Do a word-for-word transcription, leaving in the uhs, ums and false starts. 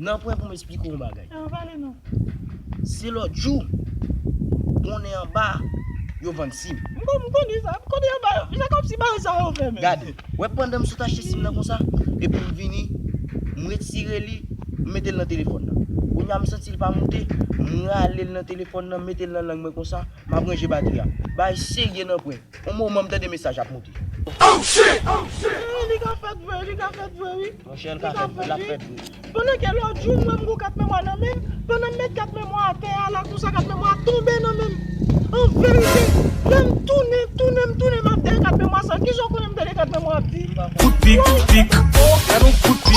Nan pwen pou m esplike w yon bagay. An pale non. Se lòt jou, konnen anba, yo vann sim. M kon- m konnen sa. M konnen anba yo. Se kòmsi bagay sa yo fè menm. Gade, wè pandan m sot achte sim nan konsa, epi m vini, m retire li, m mete l nan telefòn nan. Kounye a m santi l pa moute, m rale l nan telefòn nan, mete l nan lang mwen konsa, m ap ranje batri a. Bagay serye nan pwen. Yon moman m tande mesaj ap monte. Eh, li ka fèt vre, li ka fèt vre, wi. Monchè, l ka fèt vre, l ap fèt vre. Pandan ke lòt jou, mwen, m gon kat memwa nan men m. Pandan m met kat memwa atè a la, konsa kat memwa a tonbe nan men m. An verite, lè m tounen, m tounen, m tounen, m ap dèyè kat memwa sa. Kijan w konnen m tande kat memwa ap di? Kout pik, pik, oh, gade yon kout pik.